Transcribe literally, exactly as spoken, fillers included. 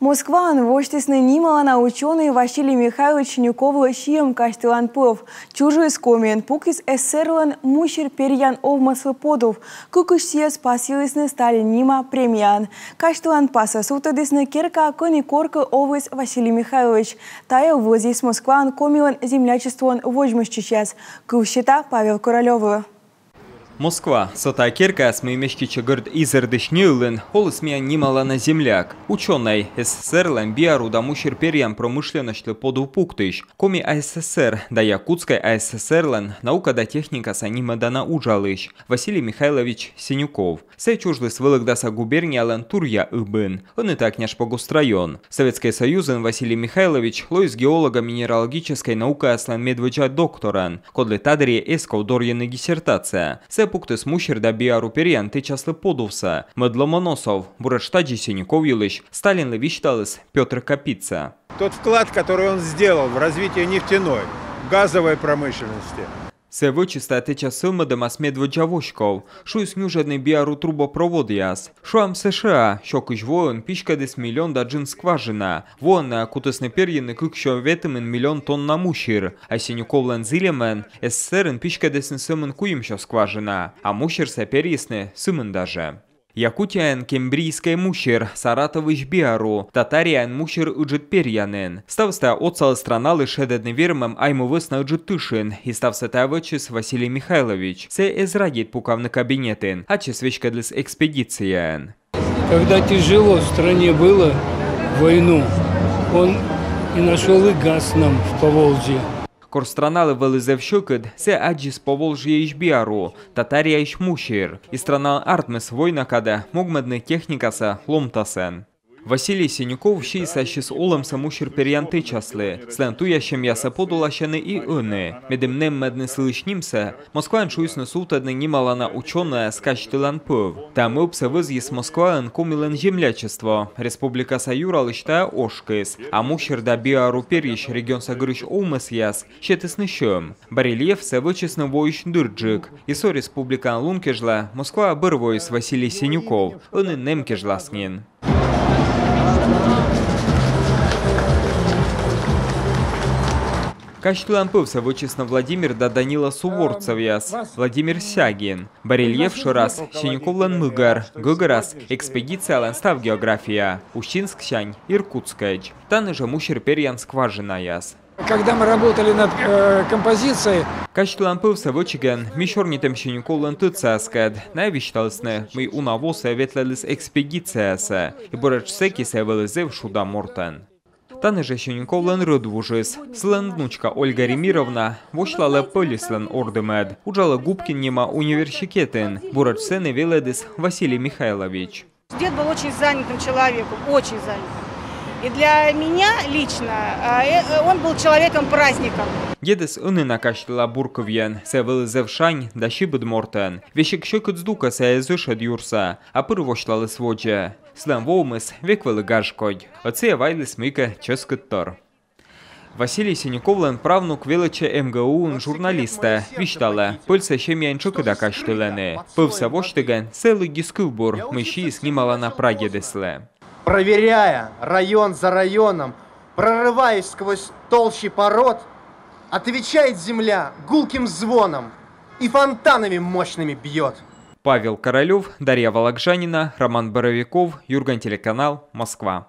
Москваын восьтісны нималана учёный Василий Михайлович Синюковлы сиӧм казьтылан пӧв. Чужис Комиын, пукис СССР-лӧн мусир перъян овмӧслы подув. Кыкысь сійӧс пасйылісны Сталин нима премияӧн. Казьтылан пасӧ сувтӧдісны керкаӧ, кӧні коркӧ овліс Василий Михайлович. Тайӧ вӧзйис Москваын Комилӧн землячествоӧн водзмӧстчысьяс. Кыв сета Павел Королёвлы. Москва. Со та керкаас, мый меститчӧ Гӧрд Изэрдысь неылын, оліс миян нималана земляк, учёный, СССР-лӧн биару да мусир перъян промышленносьтлы подув пуктысь, Коми АССР да Якутскӧй АССР-лӧн наука да техникаса нимӧдана уджалысь Василий Михайлович Синюков. Сійӧ чужліс Вӧлӧгдаса губерниялӧн Турья ыбын, ӧні тайӧ Княжпогост район. Сӧветскӧй Союзын Василий Михайлович лоис геолого-минералогическӧй наукаяслӧн медводдза докторӧн, кодлы та дырйи эз ков дорйыны диссертация. Сійӧ пуктіс мусир да биару перъян тэчаслы подувсӧ. Мӧд лоӧмӧн оз ов, буретш тадзи Синюков йылысь Сталинлы висьталіс Пётр Капица. Тот вклад, который он сделал в развитие нефтяной, газовой промышленности. Сійӧ вӧчис тайӧ тэчас сӧвмӧдӧмас медводдза воськов, шуис нюжӧдны биару трубопроводъяс. Шуам, США сё кызь воын писькӧдіс миллион да джын скважина. Воӧн найӧ кутісны перйыны кыксё ветымын миллион тонна мусир, а Синюковлӧн зільӧмӧн СССР-ын писькӧдісны сӧмын куимсё скважина, а мусир сійӧ перйисны сымында жӧ. Якутияын Кембрийскӧй мусир, Саратовысь биару, Татарияын мусир ыджыд перъянын. Ставыс тайӧ отсаліс страналы шедӧдны вермӧм Айму вӧсна Ыджыд тышын, и ставсӧ тайӧ вӧчис Василий Михайлович. Сійӧ эз радейт пукавны кабинетын, ачыс веськӧдліс экспедицияӧн. Когда тяжело в стране было в войну, он и нашёл и газ нам в Поволжье. Кор страналы вӧлі зэв сьӧкыд, сійӧ аддзис Поволжьеысь биару, Татарияысь мусир, и страналӧн артмис война кадӧ могмӧдны техникасӧ ломтасӧн. Василий Синюков сійӧс ассьыс олӧмсӧ мусир перъян тэчаслы. Сылӧн туясьӧмъясӧ подуласьӧны и ӧні. Медым нэммӧдны сылысь нимсӧ, Москваын шуисны сувтӧдны нималана учёнӧйяс казьтылан пӧв. Та мӧвпсӧ вӧзйис Москваын Комилӧн землячество. Республикаса юралысь тайӧ ошкис. А мусир да биару перйысь регионса гырысь овмӧсъяс сетісны сьӧм. Барельефсӧ вӧчисны воысь дырджык. И со республикаын лун кежлӧ Москваӧ бӧр воис Василий Синюков. Ӧні нэм кежлас нин. Казьтылан пӧвсӧ вӧчисны Владимир да Данила Суворцевъяс, Владимир Сягин. Барельеф шӧрас Синюковлӧн мыгӧр, гӧгӧрас экспедициялӧн став география, Усинсксянь Иркутскӧдз. Тані жӧ мусир перъян скважинаяс. Когда мы работали над, э, композицией, казьтылан пӧвсӧ вӧчигӧн ми сёрнитім Синюковлӧн тӧдсаяскӧд. Найӧ висьталісны, мый уна во сійӧ ветлӧдліс экспедициясӧ, и буретш сэки сійӧ вӧлі зэв шуда мортӧн. Тані жӧ Синюковлӧн рӧдвужыс. Сылӧн внучка Ольга Ремировна восьлалӧ Пӧльыслӧн ордымӧд. Уджалӧ Губкин нима университетын. Буретш сэні велӧдіс Василий Михайлович. Дед был очень занятым человеком, очень занятым. И для меня лично, а, э, э, он был человеком-праздником. Дедыс ӧні на казьтыла бур кывйӧн, сійӧ вӧлі зэв шань да сибыд мортӧн. Весиг сьӧкыд здукӧ сійӧ эз ӧшӧд юрсӧ, а пыр восьлаліс водзӧ. Сылӧн воӧмыс век вӧлі гажкодь. Ӧд сійӧ вайліс мыйкӧ чӧскыдтор. Василий Синюковлӧн правнук велӧдчӧ МГУ-ын журналистӧ, висьталӧ, Пӧльсӧ семьяын тшӧкыда казьтылӧны. Пӧвсӧ восьтігӧн сійӧ лыддис кывбур, мый сиис нималана прадедыслы. Проверяя район за районом, прорываясь сквозь толщи пород, отвечает земля гулким звоном и фонтанами мощными бьет. Павел Королёв, Дарья Вологжанина, Роман Боровиков, Юрган телеканал, Москва.